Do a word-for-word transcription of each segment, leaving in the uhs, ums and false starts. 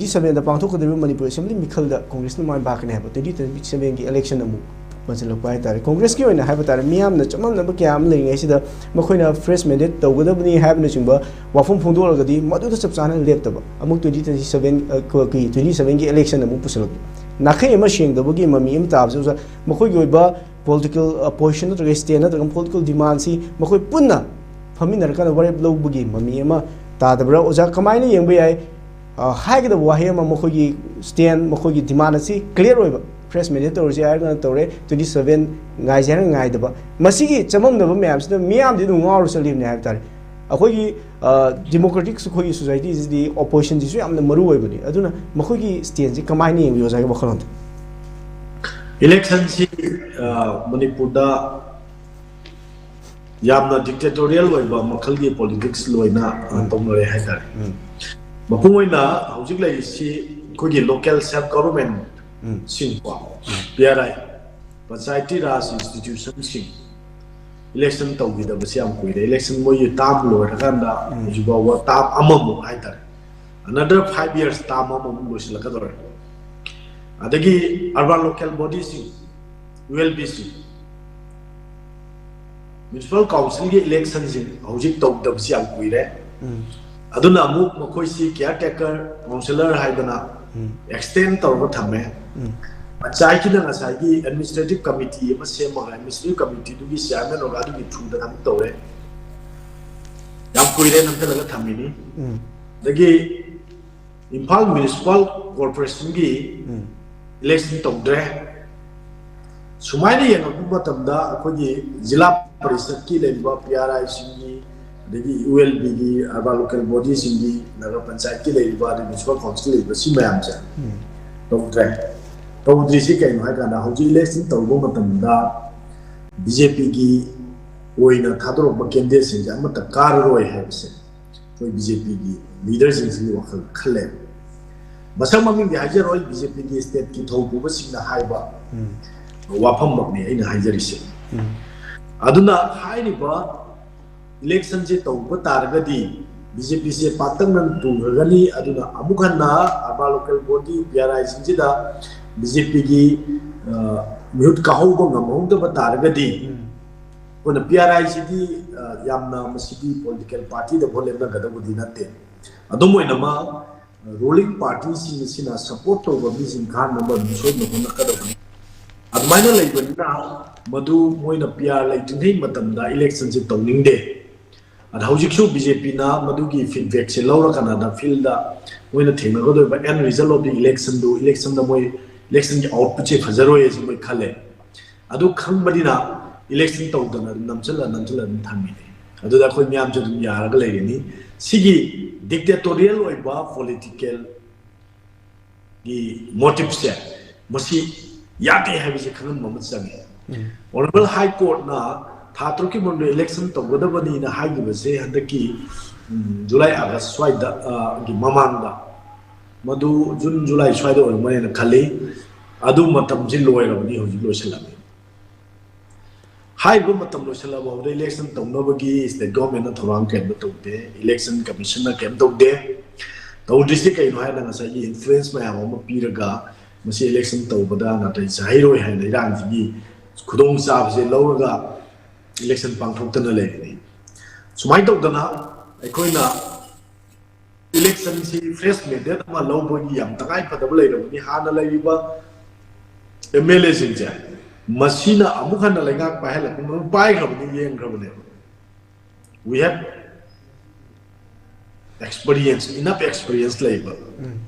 Twenty ꯁꯚꯦꯟꯗ ꯄꯥꯡꯊꯣꯛꯀꯗꯧꯔꯤꯕ Manipur assembly ꯃꯤꯈꯜꯗ ꯀꯣꯡꯒ꯭ꯔꯦꯁꯅ ꯃꯥꯏ ꯄꯥꯛꯀꯅꯤ ꯍꯥꯏꯕ twenty twenty ꯁꯚꯦꯟꯒꯤ ꯏꯂꯦꯛꯁꯟ ꯑꯃꯨꯛ ꯄꯟꯁꯤꯜꯂꯛꯄ ꯍꯥꯏꯇꯥꯔꯦ꯫ ꯀꯣꯡꯒ꯭ꯔꯦꯁꯀꯤ ꯑꯣꯏꯅ ꯍꯥꯏꯕ ꯇꯥꯔꯦ, ꯃꯤꯌꯥꯝꯅ ꯆꯃꯝꯅꯕ ꯀꯌꯥ ꯑꯃ ꯂꯩꯔꯤꯉꯩꯁꯤꯗ ꯃꯈꯣꯏꯅ ꯐ꯭ꯔꯦꯁ ꯃꯦꯟꯗꯦꯠ ꯇꯧꯒꯗꯕꯅꯤ ꯍꯥꯏꯕꯅꯆꯤꯡꯕ ꯋꯥꯐꯝ ꯐꯣꯡꯗꯣꯛꯂꯒꯗꯤ ꯃꯗꯨꯗ ꯆꯞ ꯆꯥꯅ ꯂꯦꯞꯇꯕ, ꯑꯃꯨꯛ ꯇ꯭ꯋꯦꯟꯇꯤ ꯇ꯭ꯋꯦꯟꯇꯤ ꯁꯚꯦꯟ, ꯇ꯭ꯋꯦꯟꯇꯤ ꯁꯚꯦꯟꯒꯤ ꯏꯂꯦꯛꯁꯟ ꯑꯃꯨꯛ ꯄꯨꯁꯤꯜꯂꯛꯄ, ꯅꯥꯈꯩ ꯑꯃ ꯁꯦꯡꯗꯕꯒꯤ ꯃꯃꯤ ꯑꯃ ꯇꯥꯕꯁꯦ ꯑꯣꯖꯥ, ꯃꯈꯣꯏꯒꯤ ꯑꯣꯏꯕ ꯄꯣꯂꯤꯇꯤꯀꯦꯜ ꯄꯣꯖꯤꯁꯟ ꯅꯠꯇ꯭ꯔꯒ ꯁ꯭ꯇꯦꯟ ꯅꯠꯇ꯭ꯔꯒ ꯄꯣꯂꯤꯇꯤꯀꯦꯜ ꯗꯤꯃꯥꯟꯁꯤ ꯃꯈꯣꯏ ꯄꯨꯟꯅ ꯐꯝꯃꯤꯟꯅꯔꯀꯥꯟꯗ ꯋꯥꯔꯦꯞ ꯂꯧꯕꯒꯤ ꯃꯃꯤ ꯑꯃ ꯇꯥꯗꯕ꯭ꯔꯥ? ꯑꯣꯖꯥ, ꯀꯃꯥꯏꯅ ꯌꯦꯡꯕ ꯌꯥꯏ? ꯑ, ꯍꯥꯏꯒꯗꯕ ꯋꯥꯍꯩ ꯑꯃ, ꯃꯈꯣꯏꯒꯤ ꯁ꯭ꯇꯦꯟ, ꯃꯈꯣꯏꯒꯤ ꯗꯤꯃꯥꯟ ꯑꯁꯤ ꯀ꯭ꯂꯤꯌꯥꯔ ꯑꯣꯏꯕ, ꯐ꯭ꯔꯦꯁ ꯃꯦꯟꯗꯦꯠ ꯇꯧꯔꯁꯤ ꯍꯥꯏꯔꯒꯅ ꯇꯧꯔꯦ, ꯇ꯭ꯋꯦꯟꯇꯤ ꯁꯚꯦꯟ ꯉꯥꯏꯁꯦ ꯍꯥꯏꯔꯒ ꯉꯥꯏꯗꯕ, ꯃꯁꯤꯒꯤ ꯆꯃꯝꯅꯕ ꯃꯌꯥꯝꯁꯤꯅ ꯃꯤꯌꯥꯝꯗꯤ ꯑꯗꯨꯝ ꯉꯥꯎꯔ ꯆꯠꯂꯤꯕꯅꯦ ꯍꯥꯏꯕ ꯇꯥꯔꯦ꯫ ꯑꯩꯈꯣꯏꯒꯤ ꯗꯤꯃꯣꯀ꯭ꯔꯦꯇꯤꯛꯁ, ꯑꯩꯈꯣꯏꯒꯤ ꯁꯣꯁꯥꯏꯇꯤꯁꯤꯗꯤ ꯑꯣꯄꯣꯖꯤꯁꯟꯁꯤꯁꯨ ꯌꯥꯝꯅ ꯃꯔꯨ ꯑꯣꯏꯕꯅꯤ꯫ ꯑꯗꯨꯅ ꯃꯈꯣꯏꯒꯤ ꯁ꯭ꯇꯦꯟꯁꯤ ꯀꯃꯥꯏꯅ ꯌꯦꯡꯕꯤ ꯑꯣꯖꯥꯒꯤ ꯋꯥꯈꯜꯂꯣꯟꯗ? ꯏꯂꯦꯛꯁꯟꯁꯤ, ꯑ, ꯃꯅꯤꯄꯨꯔꯗ ꯌꯥꯝꯅ ꯗꯤꯛꯇꯦꯇꯣꯔꯤꯌꯦꯜ ꯑꯣꯏꯕ ꯃꯈꯜꯒꯤ ꯄꯣꯂꯤꯇꯤꯛꯁ ꯂꯣꯏꯅ, ꯑ, ꯎꯝ꯫ ꯇꯧꯅꯔꯦ ꯍꯥꯏꯇꯥꯔꯦ꯫ ꯎꯝ꯫ ꯃꯄꯨꯡ ꯑꯣꯏꯅ ꯍꯧꯖꯤꯛ ꯂꯩꯔꯤꯁꯤ ꯑꯩꯈꯣꯏꯒꯤ ꯂꯣꯀꯦꯜ ꯁꯦꯜꯐ ꯒꯣꯚꯔꯟꯃꯦꯟ ꯎꯝ꯫ ꯁꯤꯡꯀꯣ, ꯎꯝ꯫ ꯄꯤ ꯑꯥꯔ ꯑꯥꯏ, ꯄꯟꯆꯥꯌꯇꯤ ꯔꯥꯖ ꯏꯟꯁꯇꯤꯇ꯭ꯌꯨꯁꯟꯁꯤꯡ ꯏꯂꯦꯛꯁꯟ ꯇꯧꯈꯤꯗꯕꯁꯤ ꯌꯥꯝ ꯀꯨꯏꯔꯦ꯫ ꯏꯂꯦꯛꯁꯟ ꯃꯣꯏꯒꯤ ꯇꯥꯝ ꯂꯣꯏꯔꯀꯥꯟꯗ ꯎꯝ꯫ ꯍꯧꯖꯤꯛ ꯐꯥꯎꯕ ꯇꯥꯝ ꯑꯃꯃꯨꯛ ꯍꯥꯏꯇꯥꯔꯦ, ꯑꯅꯗꯔ ꯐꯥꯏꯚ ꯌꯔꯁ ꯇꯥꯝ ꯑꯃꯃꯨꯛ ꯂꯣꯏꯁꯤꯜꯂꯛꯀꯗꯧꯔꯦ꯫ ꯑꯗꯒꯤ ꯑꯔꯕꯥꯟ ꯂꯣꯀꯦꯜ ꯕꯣꯗꯤꯁꯤꯡ, ꯌꯨ ꯑꯦꯜ ꯕꯤꯁꯤꯡ, ꯃ꯭ꯌꯨꯅꯤꯁꯤꯄꯥꯜ ꯀꯥꯎꯟꯁꯤꯜꯒꯤ ꯏꯂꯦꯛꯁꯟꯁꯤꯡ ꯍꯧꯖꯤꯛ ꯇꯧꯗꯕꯁꯤ ꯌꯥꯝ ꯀꯨꯏꯔꯦ꯫ ꯎꯝ꯫ ꯑꯗꯨꯅ ꯑꯃꯨꯛ ꯃꯈꯣꯏꯁꯤ ꯀꯤꯌꯥꯔ ꯇꯦꯀꯔ ꯀꯥꯎꯟꯁꯤꯂꯔ ꯍꯥꯏꯗꯅ ꯎꯝ꯫ ꯑꯦꯛꯁꯇꯦꯟ ꯇꯧꯔꯒ ꯊꯝꯃꯦ꯫ ꯎꯝ꯫ ꯄꯟꯆꯥꯌꯠꯀꯤꯅ ꯉꯁꯥꯏꯒꯤ ꯑꯦꯗꯃꯤꯅꯤꯁꯇ꯭ꯔꯦꯇꯤꯚ ꯀꯃꯤꯇꯤ ꯑꯃ ꯁꯦꯝꯃꯒ ꯑꯦꯗꯃꯤꯅꯤꯁꯇ꯭ꯔꯦꯇꯤꯚ ꯀꯃꯤꯇꯤꯗꯨꯒꯤ ꯆꯤꯌꯥꯔꯃꯦꯟ ꯑꯣꯏꯔꯒ ꯑꯗꯨꯒꯤ ꯊ꯭ꯔꯨꯗ ꯑꯗꯨꯝ ꯇꯧꯔꯦ꯫ ꯌꯥꯝ ꯀꯨꯏꯔꯦ ꯅꯝꯊꯜꯂꯒ ꯊꯝꯃꯤꯅꯤ꯫ ꯎꯝ꯫ ꯑꯗꯒꯤ ꯏꯝꯐꯥꯜ ꯃ꯭ꯌꯨꯅꯤꯁꯤꯄꯥꯜ ꯀꯣꯔꯄꯣꯔꯦꯁꯟꯒꯤ ꯎꯝ꯫ ꯏꯂꯦꯛꯁꯟ ꯇꯧꯗ꯭ꯔꯦ꯫ ꯁꯨꯃꯥꯏꯅ ꯌꯦꯡꯉꯛꯄ ꯃꯇꯝꯗ ꯑꯩꯈꯣꯏꯒꯤ ꯖꯤꯂꯥ ꯄꯔꯤꯁꯠꯀꯤ ꯂꯩꯔꯤꯕ ꯄꯤ ꯑꯥꯔ ꯑꯥꯏꯁꯤꯡꯒꯤ, ꯑꯗꯒꯤ ꯌꯨ ꯑꯦꯜ ꯕꯤꯒꯤ, ꯑꯔꯕꯥꯟ ꯂꯣꯀꯦꯜ ꯕꯣꯗꯤꯁꯤꯡꯒꯤ, ꯅꯒꯔ ꯄꯟꯆꯥꯌꯠꯀꯤ ꯂꯩꯔꯤꯕ, ꯑꯗꯒꯤ ꯃ꯭ꯌꯨꯅꯤꯁꯤꯄꯥꯜ ꯀꯥꯎꯟꯁꯤꯜ ꯂꯩꯔꯤꯕ ꯁꯤ ꯃꯌꯥꯝꯁꯦ ꯎꯝ꯫ ꯇꯧꯗ꯭ꯔꯦ꯫ ꯇꯧꯗ꯭ꯔꯤꯁꯤ ꯀꯩꯅꯣ ꯍꯥꯏ ꯀꯥꯟꯗ ꯍꯧꯖꯤꯛ ꯏꯂꯦꯛꯁꯟ ꯇꯧꯕ ꯃꯇꯝꯗ ꯕꯤ ꯖꯦ ꯄꯤꯒꯤ ꯑꯣꯏꯅ ꯊꯥꯗꯣꯔꯛꯄ ꯀꯦꯟꯗꯤꯗꯦꯠꯁꯤꯡꯁꯦ ꯑꯃꯠꯇ ꯀꯥꯔꯔꯣꯏ ꯍꯥꯏꯕꯁꯦ ꯑꯩꯈꯣꯏ ꯕꯤ ꯖꯦ ꯄꯤꯒꯤ ꯂꯤꯗꯔꯁꯤꯡꯁꯤꯒꯤ ꯋꯥꯈꯜ ꯈꯜꯂꯦ꯫ ꯃꯁꯛ ꯃꯃꯤꯡꯗꯤ ꯍꯥꯏꯖꯔꯣꯏ, ꯕꯤ ꯖꯦ ꯄꯤꯒꯤ ꯁ꯭ꯇꯦꯠꯀꯤ ꯊꯧ ꯄꯨꯕꯁꯤꯡꯅ ꯍꯥꯏꯕ ꯎꯝ꯫ ꯋꯥꯐꯝꯃꯛꯅꯤ ꯑꯩꯅ ꯍꯥꯏꯖꯔꯤꯁꯦ꯫ ꯎꯝ꯫ ꯑꯗꯨꯅ ꯍꯥꯏꯔꯤꯕ ꯏꯂꯦꯛꯁꯟꯁꯦ ꯇꯧꯕ ꯇꯥꯔꯒꯗꯤ ꯕꯤ ꯖꯦ ꯄꯤꯁꯦ ꯄꯥꯛꯇꯛꯅꯅ ꯇꯨꯈ꯭ꯔꯒꯅꯤ꯫ ꯑꯗꯨꯅ ꯑꯃꯨꯛ ꯍꯟꯅ urban local body, P R ꯑꯥꯏꯁꯤꯡꯁꯤꯗ ꯕꯤ ꯖꯦ ꯄꯤꯒꯤ ꯃꯤꯍꯨꯠ ꯀꯥꯍꯧꯕ ꯉꯝꯍꯧꯗꯕ ꯇꯥꯔꯒꯗꯤ, ꯑꯩꯈꯣꯏꯅ ꯄꯤ ꯑꯥꯔ ꯑꯥꯏꯁꯤꯗꯤ ꯌꯥꯝꯅ, ꯃꯁꯤꯗꯤ ꯄꯣꯂꯤꯇꯤꯀꯦꯜ ꯄꯥꯔꯇꯤꯗ ꯚꯣꯠ ꯂꯦꯞꯅꯒꯗꯧꯕꯗꯤ ꯅꯠꯇꯦ꯫ ꯑꯗꯨꯝ ꯑꯣꯏꯅꯃꯛ, ꯔꯨꯂꯤꯡ ꯄꯥꯔꯇꯤꯁꯤꯡ ꯑꯁꯤꯅ ꯁꯄꯣꯔꯠ ꯇꯧꯕ ꯃꯤꯁꯤꯡ ꯀꯥꯍꯟꯅꯕ ꯑꯗꯨꯝ ꯁꯣꯏꯗꯅ ꯍꯣꯠꯅꯒꯗꯕꯅꯤ꯫ ꯑꯗꯨꯃꯥꯏꯅ ꯂꯩꯕꯅꯤꯅ, ꯃꯗꯨ ꯃꯣꯏꯅ ꯄꯤ ꯑꯥꯔ ꯂꯩꯇ꯭ꯔꯤꯉꯩ ꯃꯇꯝꯗ ꯏꯂꯦꯛꯁꯟꯁꯤ ꯇꯧꯅꯤꯡꯗꯦ꯫ ꯑꯗ ꯍꯧꯖꯤꯛꯁꯨ ꯕꯤ ꯖꯦ ꯄꯤꯅ ꯃꯗꯨꯒꯤ ꯐꯤꯗꯕꯦꯛꯁꯦ ꯂꯧꯔꯀꯥꯟꯗ ꯐꯤꯜꯗ ꯃꯣꯏꯅ ꯊꯦꯡꯅꯒꯗꯧꯔꯤꯕ end result of the election ꯗꯨ, ꯏꯂꯦꯛꯁꯟꯗ ꯃꯣꯏ, ꯏꯂꯦꯛꯁꯟꯒꯤ ꯑꯥꯎꯠꯄꯨꯠꯁꯦ ꯐꯖꯔꯣꯏ ꯍꯥꯏꯁꯤ ꯃꯣꯏ ꯈꯜꯂꯦ꯫ ꯑꯗꯨ ꯈꯪꯕꯅꯤꯅ ꯏꯂꯦꯛꯁꯟ ꯇꯧꯗꯅ ꯑꯗꯨꯝ ꯅꯝꯁꯤꯜꯂ ꯅꯝꯁꯤꯜꯂ ꯑꯗꯨꯝ ꯊꯝꯃꯤꯅꯦ꯫ ꯑꯗꯨꯗ ꯑꯩꯈꯣꯏ ꯃꯌꯥꯝꯁꯨ ꯑꯗꯨꯝ ꯌꯥꯔꯒ ꯂꯩꯔꯤꯅꯤ꯫ ꯁꯤꯒꯤ ꯗꯤꯛꯇꯦꯇꯣꯔꯤꯌꯦꯜ ꯑꯣꯏꯕ ꯄꯣꯂꯤꯇꯤꯀꯦꯜꯒꯤ ꯃꯣꯇꯤꯞꯁꯦ, ꯃꯁꯤ ꯌꯥꯗꯦ ꯍꯥꯏꯕꯁꯦ ꯈꯪꯍꯟꯕ ꯑꯃ ꯆꯪꯉꯤ꯫ ꯑꯣꯅꯔꯦꯕꯜ ꯍꯥꯏ ꯀꯣꯔꯠꯅ ꯊꯥ ꯇꯔꯨꯛꯀꯤ ꯃꯅꯨꯡꯗ ꯏꯂꯦꯛꯁꯟ ꯇꯧꯒꯗꯕꯅꯤꯅ ꯍꯥꯏꯈꯤꯕꯁꯦ ꯍꯟꯗꯛꯀꯤ, ꯎꯝ, ꯖꯨꯂꯥꯏ ꯑꯥꯒꯁ ꯁ꯭ꯋꯥꯏꯗ, ꯑ, ꯒꯤ ꯃꯃꯥꯡꯗ, ꯃꯗꯨ ꯖꯨꯟ ꯖꯨꯂꯥꯏ ꯁ꯭ꯋꯥꯏꯗ ꯑꯣꯏꯔꯝꯒꯅꯦꯅ ꯈꯜꯂꯤ꯫ ꯑꯗꯨ ꯃꯇꯝꯁꯤ ꯂꯣꯏꯔꯕꯅꯤ, ꯍꯧꯖꯤꯛ ꯂꯣꯏꯁꯤꯜꯂꯝꯃꯤ꯫ ꯍꯥꯏꯔꯤꯕ ꯃꯇꯝ ꯂꯣꯏꯁꯤꯜꯂꯕ ꯐꯥꯎꯗ ꯏꯂꯦꯛꯁꯟ ꯇꯧꯅꯕꯒꯤ ꯁ꯭ꯇꯦꯠ ꯒꯣꯔꯃꯦꯟꯅ ꯊꯧꯔꯥꯡ ꯀꯔꯤꯝꯇ ꯇꯧꯗꯦ, ꯏꯂꯦꯛꯁꯟ ꯀꯃꯤꯁꯟꯅ ꯀꯔꯤꯝ ꯇꯧꯗꯦ꯫ ꯇꯧꯗ꯭ꯔꯤꯁꯦ ꯀꯩꯅꯣ ꯍꯥꯏꯔꯒ ꯉꯁꯥꯏꯒꯤ ꯏꯟꯐ꯭ꯂꯨꯌꯦꯟꯁ ꯃꯌꯥꯝ ꯑꯃ ꯄꯤꯔꯒ ꯃꯁꯤ ꯏꯂꯦꯛꯁꯟ ꯇꯧꯕꯗ ꯅꯥꯇꯩ ꯆꯥꯍꯩꯔꯣꯏ ꯍꯥꯏꯅ ꯏꯔꯥꯡꯁꯤꯒꯤ ꯈꯨꯗꯣꯡꯆꯥꯕꯁꯦ ꯂꯧꯔꯒ ꯏꯂꯦꯛꯁꯟ ꯄꯥꯡꯊꯣꯛꯇꯅ ꯂꯩꯔꯤꯅꯤ꯫ ꯁꯨꯃꯥꯏꯅ ꯇꯧꯗꯅ ꯑꯩꯈꯣꯏꯅ ꯏꯂꯦꯛꯁꯟꯁꯤ ꯐ꯭ꯔꯦꯁ ꯃꯦꯟꯗꯦꯠ ꯑꯃ ꯂꯧꯕꯒꯤ ꯌꯥꯝ ꯇꯉꯥꯏ ꯐꯗꯕ ꯂꯩꯔꯕꯅꯤ꯫ ꯍꯥꯟꯅ ꯂꯩꯔꯤꯕ ꯑꯦꯝ ꯑꯦꯜ ꯑꯦꯁꯤꯡꯁꯦ ꯃꯁꯤꯅ ꯑꯃꯨꯛ ꯍꯟꯅ ꯂꯩꯉꯥꯛ ꯄꯥꯏꯍꯜꯂꯛꯄ ꯃꯔꯝ ꯄꯥꯏꯈ꯭ꯔꯕꯅꯤ, ꯌꯦꯡꯈ꯭ꯔꯕꯅꯦꯕ꯫ We have experience, enough experience ꯂꯩꯕ꯫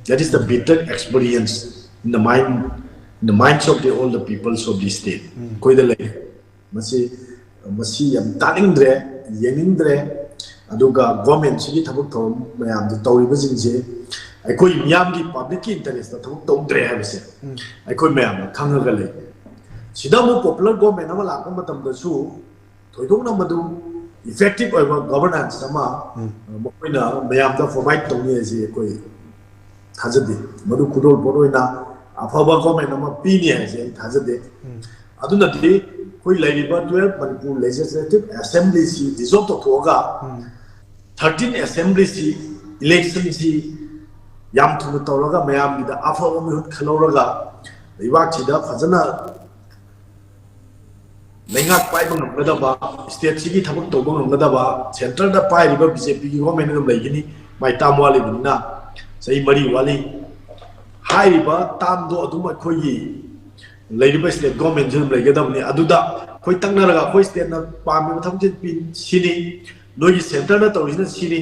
That is the bitter experience in the mind, in the minds of the, all the peoples of this state. ꯑꯩꯈꯣꯏꯗ ꯂꯩ꯫ ꯃꯁꯤ, ꯃꯁꯤ ꯌꯥꯝ ꯇꯥꯅꯤꯡꯗ꯭ꯔꯦ, ꯌꯦꯡꯅꯤꯡꯗ꯭ꯔꯦ꯫ ꯑꯗꯨꯒ ꯒꯣꯔꯃꯦꯟꯁꯤꯒꯤ ꯊꯕꯛ ꯊꯧꯔꯝ ꯃꯌꯥꯝꯗ ꯇꯧꯔꯤꯕꯁꯤꯡꯁꯦ ꯑꯩꯈꯣꯏ ꯃꯤꯌꯥꯝꯒꯤ ꯄꯕ꯭ꯂꯤꯛꯀꯤ ꯏꯟꯇꯔꯦꯁꯇ ꯊꯕꯛ ꯇꯧꯗ꯭ꯔꯦ ꯍꯥꯏꯕꯁꯦ ꯑꯩꯈꯣꯏ ꯃꯌꯥꯝꯅ ꯈꯪꯉꯒ ꯂꯩ꯫ ꯁꯤꯗ ꯑꯃꯨꯛ ꯄꯣꯄꯨꯂꯔ ꯒꯣꯔꯃꯦꯟ ꯑꯃ ꯂꯥꯛꯄ ꯃꯇꯝꯗꯁꯨ ꯊꯣꯏꯗꯣꯛꯅ ꯃꯗꯨ ꯏꯐꯦꯛꯇꯤꯚ ꯑꯣꯏꯕ ꯒꯚꯔꯅꯥꯟꯁ ꯑꯃ ꯃꯈꯣꯏꯅ ꯃꯌꯥꯝꯗ ꯄ꯭ꯔꯣꯚꯥꯏꯗ ꯇꯧꯅꯤ ꯍꯥꯏꯁꯤ ꯑꯩꯈꯣꯏ ꯊꯥꯖꯗꯦ꯫ ꯃꯗꯨ ꯈꯨꯗꯣꯜꯄꯣꯠ ꯑꯣꯏꯅ ꯑꯐꯕ ꯒꯣꯔꯃꯦꯟ ꯑꯃ ꯄꯤꯅꯤ ꯍꯥꯏꯁꯦ ꯑꯩ ꯊꯥꯖꯗꯦ꯫ ꯑꯗꯨꯅꯗꯤ ꯑꯩꯈꯣꯏ ꯂꯩꯔꯤꯕ twelve Manipur Legislative Assembly ꯁꯤ dissolve ꯇꯧꯊꯣꯛꯑꯒ ꯊꯥꯔꯇꯤꯟ ꯑꯦꯁꯦꯝꯕ꯭ꯂꯤꯁꯤ, ꯏꯂꯦꯛꯁꯟꯁꯤ ꯌꯥꯝ ꯊꯨꯅ ꯇꯧꯔꯒ, ꯃꯌꯥꯝꯒꯤꯗ ꯑꯐꯕ ꯃꯤꯍꯨꯠ ꯈꯜꯍꯧꯔꯒ, ꯂꯩꯕꯥꯛꯁꯤꯗ ꯐꯖꯅ ꯂꯩꯉꯥꯛ ꯄꯥꯏꯕ ꯉꯝꯒꯗꯕ, ꯁ꯭ꯇꯦꯠꯁꯤꯒꯤ ꯊꯕꯛ ꯇꯧꯕ ꯉꯝꯒꯗꯕ, ꯁꯦꯟꯇꯔꯗ ꯄꯥꯏꯔꯤꯕ ꯕꯤ ꯖꯦ ꯄꯤꯒꯤ ꯒꯣꯔꯃꯦꯟ ꯑꯗꯨꯝ ꯂꯩꯒꯅꯤ, ꯃꯥꯏ ꯇꯥꯝ ꯋꯥꯠꯂꯤꯕꯅꯤꯅ, ꯆꯍꯤ ꯃꯔꯤ ꯋꯥꯠꯂꯤ꯫ ꯍꯥꯏꯔꯤꯕ ꯇꯥꯝꯗꯣ ꯑꯗꯨꯝ ꯑꯩꯈꯣꯏꯒꯤ ꯂꯩꯔꯤꯕ ꯁ꯭ꯇꯦꯠ ꯒꯣꯔꯃꯦꯟꯁꯤ ꯑꯗꯨꯝ ꯂꯩꯒꯗꯕꯅꯤ꯫ ꯑꯗꯨꯗ ꯑꯩꯈꯣꯏ ꯇꯛꯅꯔꯒ ꯑꯩꯈꯣꯏ ꯁ꯭ꯇꯦꯠꯅ ꯄꯥꯝꯃꯤꯕ ꯊꯕꯛꯁꯤ ꯄꯤ-, ꯁꯤꯅꯤ, ꯅꯣꯏꯒꯤ ꯁꯦꯟꯇꯔꯅ ꯇꯧꯔꯤꯁꯤꯅ ꯁꯤꯅꯤ,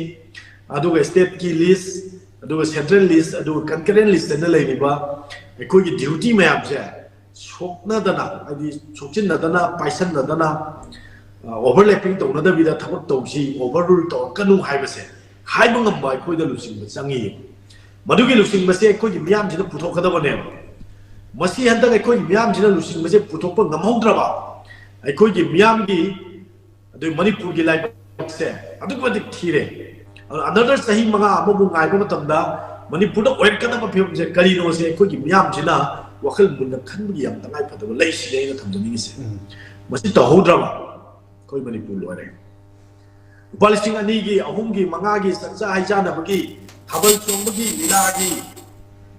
ꯑꯗꯨꯒ ꯁ꯭ꯇꯦꯠꯀꯤ ꯂꯤꯁ, ꯑꯗꯨꯒ ꯁꯦꯟꯇ꯭ꯔꯦꯜ ꯂꯤꯁ, ꯑꯗꯨꯒ ꯀꯟꯀꯔꯦꯟ ꯂꯤꯁꯇꯅ ꯂꯩꯔꯤꯕ ꯑꯩꯈꯣꯏꯒꯤ ꯗ꯭ꯌꯨꯇꯤ ꯃꯌꯥꯝꯁꯦ ꯁꯣꯛꯅꯗꯅ, ꯍꯥꯏꯗꯤ ꯁꯣꯛꯆꯤꯟꯅꯗꯅ, ꯄꯥꯏꯁꯟꯅꯗꯅ, ꯑ, ꯑꯣꯚꯔꯂꯦꯄꯤꯡ ꯇꯧꯅꯗꯕꯤꯗ ꯊꯕꯛ ꯇꯧꯁꯤ, ꯑꯣꯚꯔ ꯔꯨꯜ ꯇꯧꯔꯛꯀꯅꯨ ꯍꯥꯏꯕꯁꯦ ꯍꯥꯏꯕ ꯉꯝꯕ ꯑꯩꯈꯣꯏꯗ ꯂꯨꯆꯤꯡꯕ ꯆꯪꯉꯤ꯫ ꯃꯗꯨꯒꯤ ꯂꯨꯆꯤꯡꯕꯁꯦ ꯑꯩꯈꯣꯏꯒꯤ ꯃꯤꯌꯥꯝꯁꯤꯅ ꯄꯨꯊꯣꯛꯀꯗꯕꯅꯦꯕ꯫ ꯃꯁꯤ ꯍꯟꯗꯛ ꯑꯩꯈꯣꯏꯒꯤ ꯃꯤꯌꯥꯝꯁꯤꯅ ꯂꯨꯆꯤꯡꯕꯁꯦ ꯄꯨꯊꯣꯛꯄ ꯉꯝꯍꯧꯗ꯭ꯔꯕ, ꯑꯩꯈꯣꯏꯒꯤ ꯃꯤꯌꯥꯝꯒꯤ, ꯑꯗꯨ ꯃꯅꯤꯄꯨꯔꯒꯤ ꯂꯥꯏꯕꯛꯁꯦ ꯑꯗꯨꯛꯀꯤ ꯃꯇꯤꯛ ꯊꯤꯔꯦ꯫ ꯑꯗꯨꯅ another ꯆꯍꯤ ꯃꯉꯥ ꯑꯃꯃꯨꯛ ꯉꯥꯏꯕ ꯃꯇꯝꯗ ꯃꯅꯤꯄꯨꯔꯗ ꯑꯣꯏꯔꯛꯀꯗꯕ ꯐꯤꯕꯝꯁꯦ ꯀꯔꯤꯅꯣꯁꯦ ꯑꯩꯈꯣꯏꯒꯤ ꯃꯤꯌꯥꯝꯁꯤꯅ ꯋꯥꯈꯜ ꯃꯨꯟꯅ ꯈꯟꯕꯒꯤ ꯌꯥꯝ ꯇꯉꯥꯏ ꯐꯗꯕ ꯂꯩ, ꯁꯤꯅꯤ ꯑꯩꯅ ꯊꯝꯖꯅꯤꯡꯉꯤꯁꯦ꯫ ꯎꯝ꯫ ꯃꯁꯤ ꯇꯧꯍꯧꯗ꯭ꯔꯕ ꯑꯩꯈꯣꯏ ꯃꯅꯤꯄꯨꯔ ꯂꯣꯏꯔꯦ꯫ ꯂꯨꯄꯥ ꯂꯤꯁꯤꯡ ꯑꯅꯤꯒꯤ, ꯑꯍꯨꯝꯒꯤ, ꯃꯉꯥꯒꯤ ꯆꯥꯛꯆꯥ ꯍꯩꯖꯥꯟꯅꯕꯒꯤ, ꯊꯥꯕꯜ ꯆꯣꯡꯕꯒꯤ, ꯂꯤꯂꯥꯒꯤ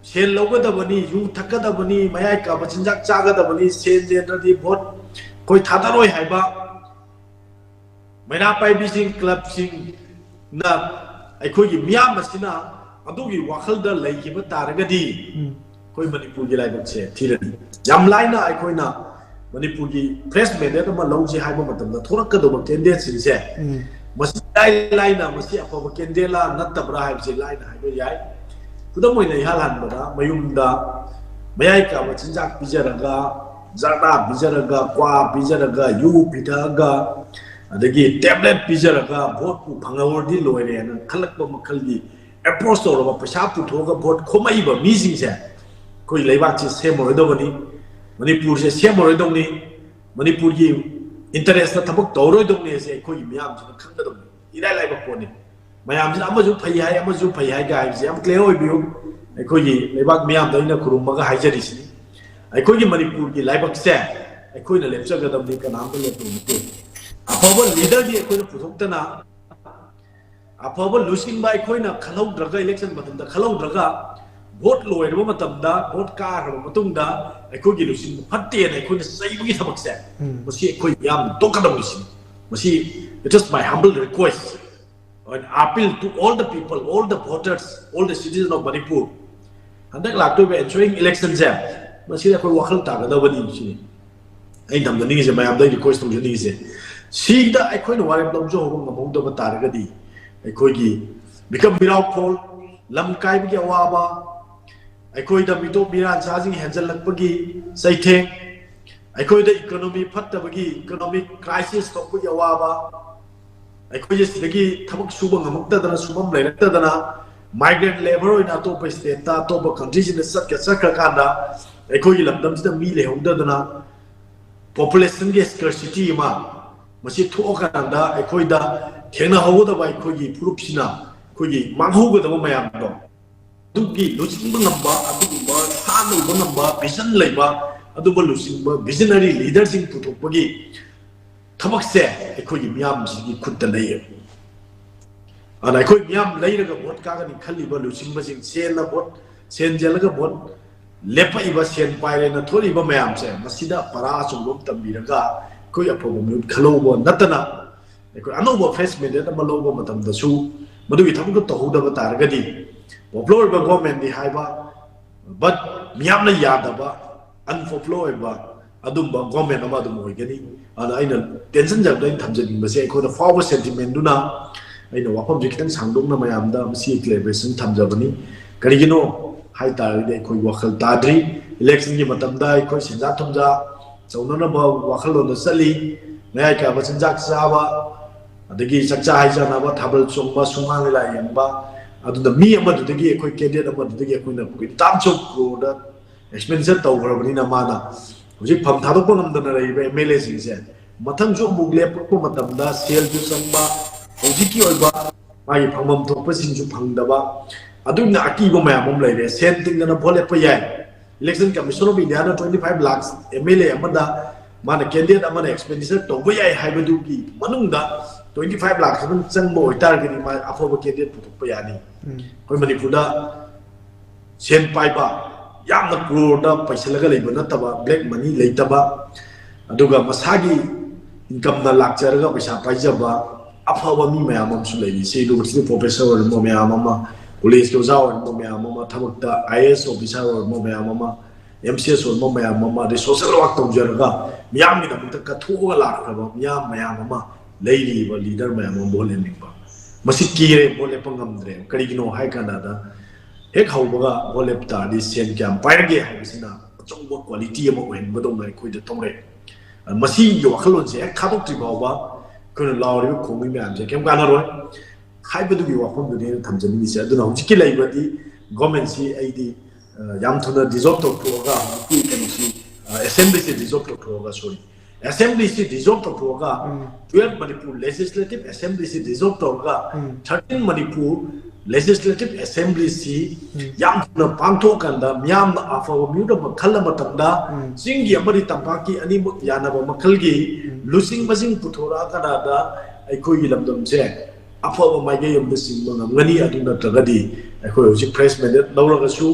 ꯁꯦꯜ ꯂꯧꯒꯗꯕꯅꯤ, ꯌꯨ ꯊꯛꯀꯗꯕꯅꯤ, ꯃꯌꯥꯏ ꯀꯥꯕ ꯆꯤꯟꯖꯥꯛ ꯆꯥꯒꯗꯕꯅꯤ, ꯁꯦꯜ ꯂꯩꯇ꯭ꯔꯗꯤ ꯚꯣꯠ ꯑꯩꯈꯣꯏ ꯊꯥꯗꯔꯣꯏ ꯍꯥꯏꯕ ꯃꯩꯔꯥ ꯄꯥꯏꯕꯤꯁꯤꯡ, ꯀ꯭ꯂꯕꯁꯤꯡꯅ, ꯑꯩꯈꯣꯏꯒꯤ ꯃꯤꯌꯥꯝ ꯑꯁꯤꯅ ꯑꯗꯨꯒꯤ ꯋꯥꯈꯜꯗ ꯂꯩꯈꯤꯕ ꯇꯥꯔꯒꯗꯤ, ꯎꯝ꯫ ꯑꯩꯈꯣꯏ ꯃꯅꯤꯄꯨꯔꯒꯤ ꯂꯥꯏꯕꯛꯁꯦ ꯊꯤꯔꯅꯤ꯫ ꯌꯥꯝ ꯂꯥꯏꯅ ꯑꯩꯈꯣꯏꯅ ꯃꯅꯤꯄꯨꯔꯒꯤ fresh mandate ꯑꯃ ꯂꯧꯁꯦ ꯍꯥꯏꯕ ꯃꯇꯝꯗ ꯊꯣꯛꯂꯛꯀꯗꯧꯕ candidateꯁꯤꯡꯁꯦ, ꯎꯝ꯫ ꯃꯁꯤ ꯏꯂꯥꯏ ꯂꯥꯏꯅ ꯃꯁꯤ ꯑꯐꯕ candidateꯂ ꯅꯠꯇꯕ꯭ꯔꯥ ꯍꯥꯏꯕꯁꯤ ꯂꯥꯏꯅ ꯍꯥꯏꯕ ꯌꯥꯏ꯫ ꯈꯨꯗꯝ ꯑꯣꯏꯅ ꯏꯍꯥꯟ ꯍꯥꯟꯕꯗ ꯃꯌꯨꯝꯗ ꯃꯌꯥꯏ ꯀꯥꯕ ꯆꯤꯟꯖꯥꯛ ꯄꯤꯖꯔꯒ, ꯖꯔꯗꯥ ꯄꯤꯖꯔꯒ, ꯀ꯭ꯋꯥ ꯄꯤꯖꯔꯒ, ꯌꯨ ꯄꯤꯊꯛꯑꯒ, ꯑꯗꯒꯤ tablet ꯄꯤꯖꯔꯒ ꯚꯣꯠꯄꯨ ꯐꯪꯍꯧꯔꯗꯤ ꯂꯣꯏꯔꯦꯅ ꯈꯜꯂꯛꯄ ꯃꯈꯜꯒꯤ approach ꯇꯧꯔꯒ ꯄꯩꯁꯥ ꯄꯨꯊꯣꯛꯑꯒ ꯚꯣꯠ ꯈꯣꯝꯃꯛꯏꯕ ꯃꯤꯁꯤꯡꯁꯦ ꯑꯩꯈꯣꯏ ꯂꯩꯕꯥꯛꯁꯤ ꯁꯦꯝꯃꯔꯣꯏꯗꯧꯕꯅꯤ, ꯃꯅꯤꯄꯨꯔꯁꯦ ꯁꯦꯝꯃꯔꯣꯏꯗꯧꯅꯤ, ꯃꯅꯤꯄꯨꯔꯒꯤ interestꯇ ꯊꯕꯛ ꯇꯧꯔꯣꯏꯗꯧꯅꯤ ꯍꯥꯏꯁꯦ ꯑꯩꯈꯣꯏꯒꯤ ꯃꯤꯌꯥꯝꯁꯤꯅ ꯈꯪꯒꯗꯧꯕꯅꯤ꯫ ꯏꯔꯥꯏ ꯂꯥꯏꯕ ꯄꯣꯠꯅꯤ꯫ ꯃꯌꯥꯝꯁꯤꯅ ꯑꯃꯁꯨ ꯐꯩ ꯍꯥꯏ, ꯑꯃꯁꯨ ꯐꯩ ꯍꯥꯏ ꯀꯥꯏ ꯍꯥꯏꯕꯁꯦ ꯌꯥꯝ clear ꯑꯣꯏꯕꯤꯌꯨ꯫ ꯑꯩꯈꯣꯏꯒꯤ ꯂꯩꯕꯥꯛ ꯃꯤꯌꯥꯝꯗ ꯑꯩꯅ ꯈꯨꯔꯨꯝꯃꯒ ꯍꯥꯏꯖꯔꯤꯁꯤꯅꯤ, ꯑꯩꯈꯣꯏꯒꯤ ꯃꯅꯤꯄꯨꯔꯒꯤ ꯂꯥꯏꯕꯛꯁꯦ ꯑꯩꯈꯣꯏꯅ ꯂꯦꯞꯆꯒꯗꯕꯅꯤ, ꯀꯅꯥꯝꯇ ꯂꯦꯞꯄ ꯅꯠꯇꯦ꯫ ꯑꯐꯕ leaderꯗꯤ ꯑꯩꯈꯣꯏꯅ ꯄꯨꯊꯣꯛꯇꯅ ꯑꯐꯕ ꯂꯨꯆꯤꯡꯕ ꯑꯩꯈꯣꯏꯅ ꯈꯜꯍꯧꯗ꯭ꯔꯒ, ꯏꯂꯦꯛꯁꯟ ꯃꯇꯝꯗ ꯈꯜꯍꯧꯗ꯭ꯔꯒ, ꯚꯣꯠ ꯂꯣꯏꯔꯕ ꯃꯇꯝꯗ, ꯚꯣꯠ ꯀꯥꯈ꯭ꯔꯕ ꯃꯇꯨꯡꯗ ꯑꯩꯈꯣꯏꯒꯤ ꯂꯨꯆꯤꯡꯕ ꯐꯠꯇꯦꯅ ꯑꯩꯈꯣꯏꯅ ꯆꯩꯕꯒꯤ ꯊꯕꯛꯁꯦ, ꯎꯝ꯫ ꯃꯁꯤ ꯑꯩꯈꯣꯏ ꯌꯥꯝꯅ ꯇꯣꯛꯀꯗꯕꯅꯤ꯫ ꯁꯤꯅꯤ ꯃꯁꯤ, it is my humble request and appeal to all the people, all the voters, all the citizens of Manipur. ꯍꯟꯗꯛ ꯂꯥꯛꯇꯣꯏꯕ ensuing election ꯁꯦ, ꯃꯁꯤꯗ ꯑꯩꯈꯣꯏ ꯋꯥꯈꯜ ꯇꯥꯒꯗꯕꯅꯤ꯫ ꯁꯤꯅꯤ ꯑꯩꯅ ꯊꯝꯖꯅꯤꯡꯉꯤꯁꯦ, ꯃꯌꯥꯝꯗ request ꯇꯧꯖꯅꯤꯡꯉꯤꯁꯦ꯫ ꯁꯤꯗ ꯑꯩꯈꯣꯏꯅ ꯋꯥꯔꯦꯞ ꯂꯧꯖꯍꯧꯕ ꯉꯝꯍꯧꯗꯕ ꯇꯥꯔꯒꯗꯤ, ꯑꯩꯈꯣꯏꯒꯤ ꯃꯤꯀꯞ ꯃꯤꯔꯥꯎ ꯈꯣꯜ, ꯂꯝ ꯀꯥꯏꯕꯒꯤ ꯑꯋꯥꯕ, ꯑꯩꯈꯣꯏꯗ ꯃꯤꯇꯣꯞ ꯃꯤꯔꯥꯟꯆꯥꯁꯤꯡ ꯍꯦꯟꯖꯜꯂꯛꯄꯒꯤ ꯆꯩꯊꯦꯡ, ꯑꯩꯈꯣꯏꯗ economy ꯐꯠꯇꯕꯒꯤ, economic crisis ꯊꯣꯛꯄꯒꯤ ꯑꯋꯥꯕ, ꯑꯩꯈꯣꯏꯁꯦ ꯁꯤꯗꯒꯤ ꯊꯕꯛ ꯁꯨꯕ ꯉꯝꯃꯛꯇꯗꯅ, ꯁꯨꯐꯝ ꯂꯩꯔꯛꯇꯗꯅ, migrant labour ꯑꯣꯏꯅ ꯑꯇꯣꯞꯄ state ꯇ, ꯑꯇꯣꯞꯄ country ꯁꯤꯡꯗ ꯆꯠꯀ ꯆꯠꯈ꯭ꯔꯀꯥꯟꯗ, ꯑꯩꯈꯣꯏꯒꯤ ꯂꯝꯗꯝꯁꯤꯗ ꯃꯤ ꯂꯩꯍꯧꯗꯗꯅ, population ꯒꯤ scarcity ꯑꯃ ꯃꯁꯤ ꯊꯣꯛꯑꯀꯥꯟꯗ, ꯑꯩꯈꯣꯏꯗ ꯊꯦꯡꯅꯍꯧꯒꯗꯕ ꯑꯩꯈꯣꯏꯒꯤ ꯐꯨꯔꯨꯞꯁꯤꯅ ꯑꯩꯈꯣꯏꯒꯤ ꯃꯥꯡꯍꯧꯒꯗꯕ ꯃꯌꯥꯝꯗꯣ, ꯑꯗꯨꯒꯤ ꯂꯨꯆꯤꯡꯕ ꯉꯝꯕ, ꯑꯗꯨꯒꯨꯝꯕ ꯁꯥꯟꯅꯕ ꯉꯝꯕ, vision ꯂꯩꯕ, ꯑꯗꯨꯒꯨꯝꯕ ꯂꯨꯆꯤꯡꯕ, visionary leader ꯁꯤꯡ ꯄꯨꯊꯣꯛꯄꯒꯤ ꯊꯕꯛꯁꯦ ꯑꯩꯈꯣꯏꯒꯤ ꯃꯤꯌꯥꯝꯁꯤꯒꯤ ꯈꯨꯠꯇ ꯂꯩꯌꯦꯕ꯫ ꯑꯗꯨꯅ ꯑꯩꯈꯣꯏ ꯃꯤꯌꯥꯝ ꯂꯩꯔꯒ ꯚꯣꯠ ꯀꯥꯒꯅꯤ ꯈꯜꯂꯤꯕ ꯂꯨꯆꯤꯡꯕꯁꯤꯡ, ꯁꯦꯜꯅ ꯚꯣꯠ, ꯁꯦꯜ ꯆꯦꯜꯂꯒ ꯚꯣꯠ ꯂꯦꯞꯄꯛꯏꯕ, ꯁꯦꯜ ꯄꯥꯏꯔꯦꯅ ꯊꯣꯛꯂꯤꯕ ꯃꯌꯥꯝꯁꯦ, ꯃꯁꯤꯗ ꯄꯔꯥ ꯑꯆꯨꯝꯕ ꯑꯃ ꯇꯝꯕꯤꯔꯒ, ꯑꯩꯈꯣꯏ ꯑꯐꯕ ꯃꯤꯍꯨꯠ ꯈꯜꯍꯧꯕ ꯅꯠꯇꯅ, ꯑꯩꯈꯣꯏ ꯑꯅꯧꯕ fresh mandate ꯑꯃ ꯂꯧꯕ ꯃꯇꯝꯗꯁꯨ ꯃꯗꯨꯒꯤ ꯊꯕꯛꯇꯨ ꯇꯧꯍꯧꯗꯕ ꯇꯥꯔꯒꯗꯤ, popular ꯑꯣꯏꯕ government ꯅꯤ ꯍꯥꯏꯕ, but ꯃꯤꯌꯥꯝꯅ ꯌꯥꯗꯕ, unpopular ꯑꯣꯏꯕ ꯑꯗꯨꯝꯕ government ꯑꯃ ꯑꯗꯨꯝ ꯑꯣꯏꯒꯅꯤ꯫ ꯑꯗ ꯑꯩꯅ ꯇꯦꯟꯁꯤꯟꯖꯕꯗ, ꯑꯩꯅ ꯊꯝꯖꯅꯤꯡꯕꯁꯦ, ꯑꯩꯈꯣꯏꯗ ꯐꯥꯎꯕ sentiment ꯗꯨꯅ ꯑꯩꯅ ꯋꯥꯐꯝꯁꯦ ꯈꯤꯇꯪ ꯁꯥꯡꯗꯣꯛꯅ ꯃꯌꯥꯝꯗ ꯃꯁꯤ clarification ꯊꯝꯖꯕꯅꯤ꯫ ꯀꯔꯤꯒꯤꯅꯣ ꯍꯥꯏꯇꯥꯔꯒꯗꯤ, ꯑꯩꯈꯣꯏ ꯋꯥꯈꯜ ꯇꯥꯗ꯭ꯔꯤ꯫ Election ꯒꯤ ꯃꯇꯝꯗ ꯑꯩꯈꯣꯏ ꯁꯦꯟꯖꯥ ꯊꯨꯝꯖꯥ ꯆꯧꯅꯅꯕ ꯋꯥꯈꯜꯂꯣꯟꯗ ꯆꯠꯂꯤ꯫ ꯃꯌꯥꯏ ꯀꯥꯕ ꯆꯤꯟꯖꯥꯛ ꯆꯥꯕ, ꯑꯗꯒꯤ ꯆꯥꯛꯆꯥ ꯍꯩꯖꯥꯟꯅꯕ, ꯊꯥꯕꯜ ꯆꯣꯡꯕ, ꯁꯨꯃꯥꯡ ꯂꯤꯂꯥ ꯌꯦꯡꯕ, ꯑꯗꯨꯗ ꯃꯤ ꯑꯃꯗꯨꯗꯒꯤ, ꯑꯩꯈꯣꯏ candidate ꯑꯃꯗꯨꯗꯒꯤ ꯑꯩꯈꯣꯏꯅ in terms of crore the expenditure ꯇꯧꯈ꯭ꯔꯕꯅꯤꯅ, ꯃꯥꯅ ꯍꯧꯖꯤꯛ ꯐꯝ ꯊꯥꯗꯣꯛꯄ ꯉꯝꯗꯅ ꯂꯩꯔꯤꯕ MLA ꯁꯤꯡꯁꯦ, ꯃꯊꯪꯁꯨ ꯑꯃꯨꯛ ꯂꯦꯞꯄꯛꯄ ꯃꯇꯝꯗ ꯁꯦꯜꯁꯨ ꯆꯪꯕ, ꯍꯧꯖꯤꯛꯀꯤ ꯑꯣꯏꯕ ꯃꯥꯒꯤ ꯐꯪꯐꯝ ꯊꯣꯛꯄꯁꯤꯡꯁꯨ ꯐꯪꯗꯕ, ꯑꯗꯨꯝꯅ ꯑꯀꯤꯕ ꯃꯌꯥꯝ ꯑꯃ ꯂꯩꯔꯦ꯫ ꯁꯦꯜ ꯇꯤꯡꯗꯅ ꯚꯣꯠ ꯂꯦꯞꯄ ꯌꯥꯏ, Election Commission of India ꯅ twenty five lakhs MLA ꯑꯃꯗ ꯃꯥꯅ candidate ꯑꯃꯅ expenditure ꯇꯧꯕ ꯌꯥꯏ ꯍꯥꯏꯕꯗꯨꯒꯤ ꯃꯅꯨꯡꯗ ꯇ꯭ꯋꯦꯟꯇꯤ ꯐꯥꯏꯚ ꯂꯥꯛ ꯈꯛꯇꯪ ꯆꯪꯕ ꯑꯣꯏꯇꯥꯔꯒꯗꯤ ꯃꯥ ꯑꯐꯕ ꯀꯦꯟꯗꯤꯗꯦꯠ ꯄꯨꯊꯣꯛꯄ ꯌꯥꯅꯤ꯫ ꯑꯩꯈꯣꯏ ꯃꯅꯤꯄꯨꯔꯗ ꯁꯦꯟ ꯄꯥꯏꯕ, ꯌꯥꯝꯅ ꯀ꯭ꯔꯣꯔꯗ ꯄꯩꯁꯜꯂꯒ ꯂꯩꯕ ꯅꯠꯇꯕ, ꯕ꯭ꯂꯦꯛ ꯃꯅꯤ ꯂꯩꯇꯕ, ꯑꯗꯨꯒ ꯃꯁꯥꯒꯤ ꯏꯟꯀꯝꯅ ꯂꯥꯛꯆꯔꯒ ꯄꯩꯁꯥ ꯄꯥꯏꯖꯕ ꯑꯐꯕ ꯃꯤ ꯃꯌꯥꯝ ꯑꯃꯁꯨ ꯂꯩꯔꯤ꯫ ꯁꯤ ꯌꯨꯅꯤꯚꯔꯁꯤꯇꯤ ꯄ꯭ꯔꯣꯐꯦꯁꯔ ꯑꯣꯏꯔꯝꯕ ꯃꯌꯥꯝ ꯑꯃ, ꯀꯣꯂꯦꯖꯀꯤ ꯑꯣꯖꯥ ꯑꯣꯏꯔꯝꯕ ꯃꯌꯥꯝ ꯑꯃ, ꯊꯕꯛꯇ ꯑꯥꯏ ꯑꯦ ꯑꯦꯁ ꯑꯣꯐꯤꯁꯥꯔ ꯑꯣꯏꯔꯝꯕ ꯃꯌꯥꯝ ꯑꯃ, ꯑꯦꯝ ꯁꯤ ꯑꯦꯁ ꯑꯣꯏꯔꯝꯕ ꯃꯌꯥꯝ ꯑꯃ, ꯑꯗꯩ ꯁꯣꯁꯦꯜ ꯋꯥꯔꯛ ꯇꯧꯖꯔꯒ ꯃꯤꯌꯥꯝꯒꯤꯗꯃꯛꯇ ꯀꯠꯊꯣꯛꯑꯒ ꯂꯥꯛꯈ꯭ꯔꯕ ꯃꯤꯌꯥꯝ ꯃꯌꯥꯝ ꯑꯃ ꯂꯩꯔꯤꯕ ꯂꯤꯗꯔ ꯃꯌꯥꯝ ꯑꯃ ꯚꯣꯠ ꯂꯦꯞꯅꯤꯡꯕ꯫ ꯃꯁꯤ ꯀꯤꯔꯦ, ꯚꯣꯠ ꯂꯦꯞꯄ ꯉꯝꯗ꯭ꯔꯦ꯫ ꯀꯔꯤꯒꯤꯅꯣ ꯍꯥꯏ ꯀꯥꯟꯗ, ꯍꯦꯛ ꯍꯧꯕꯒ ꯚꯣꯠ ꯂꯦꯞ ꯇꯥꯔꯗꯤ ꯁꯦꯟ ꯀꯌꯥꯝ ꯄꯥꯏꯔꯒꯦ ꯍꯥꯏꯕꯁꯤꯅ ꯑꯆꯧꯕ ꯀ꯭ꯋꯥꯂꯤꯇꯤ ꯑꯃ ꯑꯣꯏꯍꯟꯕꯗꯧꯅ ꯑꯩꯈꯣꯏꯗ ꯇꯧꯔꯦ꯫ ꯃꯁꯤꯒꯤ ꯋꯥꯈꯜꯂꯣꯟꯁꯦ ꯍꯦꯛ ꯊꯥꯗꯣꯛꯇ꯭ꯔꯤ ꯐꯥꯎꯕ ꯑꯩꯈꯣꯏꯅ ꯂꯥꯎꯔꯤꯕ ꯈꯣꯡꯕꯤ ꯃꯌꯥꯝꯁꯦ ꯀꯩꯝ ꯀꯥꯟꯅꯔꯣꯏ ꯍꯥꯏꯕꯗꯨꯒꯤ ꯋꯥꯐꯝꯗꯨꯅꯤ ꯑꯩꯅ ꯊꯝꯖꯅꯤꯡꯉꯤꯁꯦ꯫ ꯑꯗꯨꯅ ꯍꯧꯖꯤꯛꯀꯤ ꯂꯩꯔꯤꯕꯗꯤ ꯒꯣꯔꯃꯦꯟꯁꯤ ꯑꯩꯗꯤ, ꯑ, ꯌꯥꯝ ꯊꯨꯅ ꯗꯤꯖꯣꯜꯕ ꯇꯧꯊꯣꯛꯑꯒ, ꯍꯧꯖꯤꯛꯀꯤ ꯀꯩꯅꯣꯁꯤ, ꯑ, ꯑꯦꯁꯦꯝꯕ꯭ꯂꯤꯁꯤ ꯗꯤꯖꯣꯜꯕ ꯇꯧꯊꯣꯛꯑꯒ, ꯁꯣꯔꯤ, ꯑꯦꯁꯦꯝꯕ꯭ꯂꯤꯁꯤ ꯗꯤꯖꯣꯜꯕ ꯇꯧꯊꯣꯛꯑꯒ, ꯎꯝ꯫ ꯇꯨꯌꯦꯜꯐ ꯃꯅꯤꯄꯨꯔ ꯂꯦꯖꯤꯁꯂꯦꯇꯤꯚ ꯑꯦꯁꯦꯝꯕ꯭ꯂꯤꯁꯤ ꯗꯤꯖꯣꯜꯕ ꯇꯧꯔꯒ, ꯎꯝ꯫ ꯊꯥꯔꯇꯤꯟ ꯃꯅꯤꯄꯨꯔ ꯂꯦꯖꯤꯁꯂꯦꯇꯤꯚ ꯑꯦꯁꯦꯝꯕ꯭ꯂꯤꯁꯤ ꯎꯝ꯫ ꯌꯥꯝ ꯊꯨꯅ ꯄꯥꯡꯊꯣꯛꯑꯀꯥꯟꯗ, ꯃꯤꯌꯥꯝꯅ ꯑꯐꯕ ꯃꯤꯍꯨꯠ ꯑꯃ ꯈꯜꯂ ꯃꯇꯝꯗ, ꯎꯝ꯫ ꯆꯤꯡꯒꯤ ꯑꯃꯗꯤ ꯇꯝꯄꯥꯛꯀꯤ ꯑꯅꯤꯃꯛ ꯌꯥꯅꯕ ꯃꯈꯜꯒꯤ ꯎꯝ꯫ ꯂꯨꯆꯤꯡꯕꯁꯤꯡ ꯄꯨꯊꯣꯔꯛꯑꯀꯥꯟꯗ ꯑꯩꯈꯣꯏꯒꯤ ꯂꯝꯗꯝꯁꯦ ꯑꯐꯕ ꯃꯥꯏꯀꯩ ꯑꯃꯗ ꯆꯤꯡꯕ ꯉꯝꯒꯅꯤ꯫ ꯑꯗꯨ ꯅꯠꯇ꯭ꯔꯒꯗꯤ ꯑꯩꯈꯣꯏ ꯍꯧꯖꯤꯛ ꯐ꯭ꯔꯦꯁ ꯃꯦꯟꯗꯦꯠ ꯂꯧꯔꯒꯁꯨ,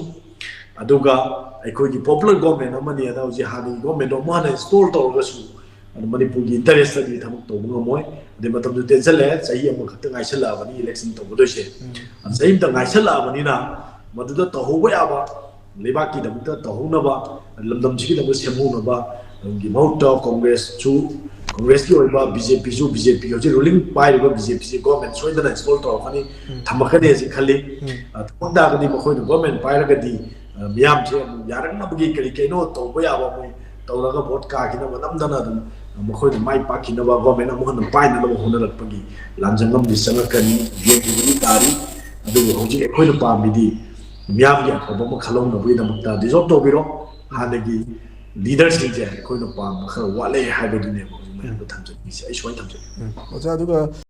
ꯑꯗꯨꯒ ꯑꯩꯈꯣꯏꯒꯤ ꯄꯣꯄꯨꯂꯔ ꯒꯣꯔꯃꯦꯟ ꯑꯃꯅꯤ, ꯑꯗ ꯍꯧꯖꯤꯛ ꯍꯥꯟꯅꯒꯤ ꯒꯣꯔꯃꯦꯟꯗꯣ ꯑꯃꯨꯛ ꯍꯟꯅ ꯏꯟꯁꯇꯣꯜ ꯇꯧꯔꯒꯁꯨ, ꯑꯗꯨ ꯃꯅꯤꯄꯨꯔꯒꯤ ꯏꯟꯇꯔꯦꯁꯇꯗꯤ ꯊꯕꯛ ꯇꯧꯕ ꯉꯝꯃꯣꯏ꯫ ꯑꯗꯩ ꯃꯇꯝꯁꯨ ꯇꯦꯟꯁꯤꯜꯂꯛꯑꯦ, ꯆꯍꯤ ꯑꯃꯈꯛꯇ ꯉꯥꯏꯁꯜꯂꯛꯑꯕꯅꯤ ꯏꯂꯦꯛꯁꯟ ꯇꯧꯒꯗꯣꯏꯁꯦ꯫ ꯎꯝ꯫ ꯑꯗꯨ ꯆꯍꯤ ꯑꯃꯇ ꯉꯥꯏꯁꯜꯂꯛꯑꯕꯅꯤꯅ ꯃꯗꯨꯗ ꯇꯧꯍꯧꯕ ꯌꯥꯕ, ꯂꯩꯕꯥꯛꯀꯤꯗꯃꯛꯇ ꯇꯧꯍꯧꯅꯕ, ꯂꯝꯗꯝꯁꯤꯒꯤꯗꯃꯛ ꯁꯦꯝꯍꯧꯅꯕ, ꯑꯗꯨꯒꯤ ꯃꯍꯨꯠꯇ ꯀꯣꯡꯒ꯭ꯔꯦꯁꯁꯨ, ꯀꯣꯡꯒ꯭ꯔꯦꯁꯀꯤ ꯑꯣꯏꯕ ꯕꯤ ꯖꯦ ꯄꯤꯁꯨ, ꯕꯤ ꯖꯦ ꯄꯤ ꯍꯧꯖꯤꯛ ꯔꯨꯂꯤꯡ ꯄꯥꯏꯔꯤꯕ ꯕꯤ ꯖꯦ ꯄꯤꯁꯤ ꯒꯣꯔꯃꯦꯟ ꯁꯣꯏꯗꯅ ꯏꯟꯁꯇꯣꯜ ꯇꯧꯔꯛꯀꯅꯤ, ꯎꯝ꯫ ꯊꯝꯃꯛꯀꯅꯤ ꯍꯥꯏꯁꯤ ꯈꯜꯂꯤ꯫ ꯎꯝ꯫ ꯑ, ꯊꯝꯃꯛ ꯇꯥꯔꯒꯗꯤ ꯃꯈꯣꯏꯅ ꯒꯣꯔꯃꯦꯟ ꯄꯥꯏꯔꯒꯗꯤ, ꯑ, ꯃꯤꯌꯥꯝꯁꯦ ꯑꯃꯨꯛ ꯌꯥꯔꯛꯅꯕꯒꯤ ꯀꯔꯤ ꯀꯩꯅꯣ ꯇꯧꯕ ꯌꯥꯕ ꯃꯣꯏ ꯇꯧꯔꯒ ꯚꯣꯠ ꯀꯥꯈꯤꯅꯕ ꯅꯝꯗꯅ ꯑꯗꯨꯝ ꯃꯈꯣꯏꯅ ꯃꯥꯏ ꯄꯥꯛꯈꯤꯅꯕ, ꯒꯣꯔꯃꯦꯟ ꯑꯃꯨꯛ ꯍꯟꯅ ꯄꯥꯏꯅꯅꯕ ꯍꯣꯠꯅꯔꯛꯄꯒꯤ ꯂꯥꯟꯖꯪ ꯑꯃꯗꯤ ꯆꯪꯉꯛꯀꯅꯤ, ꯌꯦꯡꯕꯗꯤ ꯇꯥꯔꯤ꯫ ꯑꯗꯨꯕꯨ ꯍꯧꯖꯤꯛ ꯑꯩꯈꯣꯏꯅ ꯄꯥꯝꯃꯤꯗꯤ ꯃꯤꯌꯥꯝꯒꯤ ꯑꯐꯕ ꯑꯃ ꯈꯜꯍꯧꯅꯕꯒꯤꯗꯃꯛꯇ ꯗꯤꯖꯣꯜꯕ ꯇꯧꯕꯤꯔꯣ꯫ ꯍꯥꯟꯅꯒꯤ ꯂꯤꯗꯔꯁꯤꯡꯁꯦ ꯑꯩꯈꯣꯏꯅ ꯄꯥꯝꯕ ꯈꯔ ꯋꯥꯠꯂꯦ ꯍꯥꯏꯕꯗꯨꯅꯦꯕ ꯍꯧꯖꯤꯛ ꯃꯌꯥꯝꯗ ꯊꯝꯖꯅꯤꯡꯉꯤꯁꯦ꯫ ꯑꯩ ꯁꯨꯃꯥꯏꯅ ꯊꯝꯖꯒꯦ꯫ ꯎꯝ꯫ ꯑꯣꯖꯥ, ꯑꯗꯨꯒ